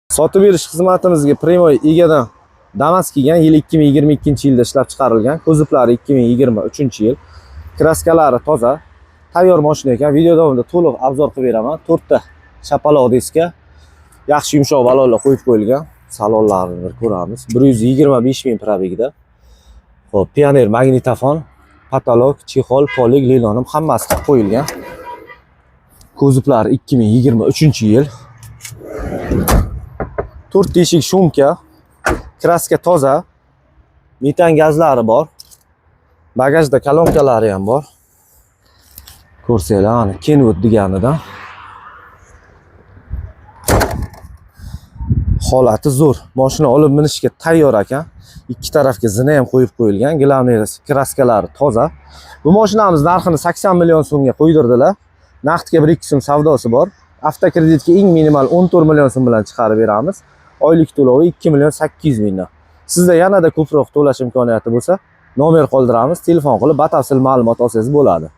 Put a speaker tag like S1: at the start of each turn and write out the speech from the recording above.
S1: Sotib berish xizmatimizga прямой egadan Damas kelgan, yili 2022-yilda ishlab chiqarilgan, kuzovlari 2023-yil. Kraskalari toza, tayyor mashina ekan. Video davomida to'liq обзор qilib beraman. To'rtta shapaloq diska, yaxshi yumshoq balonlar qo'yib qo'yilgan. Salonlarini bir ko'ramiz. 125 ming пробег da. Xo'p, Pioneer magnitofon, потолок, чехол, полик, lilonim hammasi qilib qo'yilgan. Kuzovlari 2023-yil. To'rtta eshik шумка, краска toza, metan gazlari bor. Bagajda kolonkalari ham bor. Ko'rsanglar, ana Kenwood deganidan. Holati zo'r. Mashina olib minishga tayyor ekan. Ikki tarafga zina ham qo'yib qo'yilgan. Главный kraskalari toza. Bu mashinamiz narxini 80 million so'mga qo'ydirdilar. Naqdga 1-2 so'm savdosi bor. Avtokreditga eng minimal 14 million so'm bilan chiqarib beramiz. Oylik to'lovi 2 million 800 mingdan. Sizda yanada ko'proq to'lash imkoniyati bo'lsa, nomer qoldiramiz, telefon qilib batafsil ma'lumot olsangiz bo'ladi.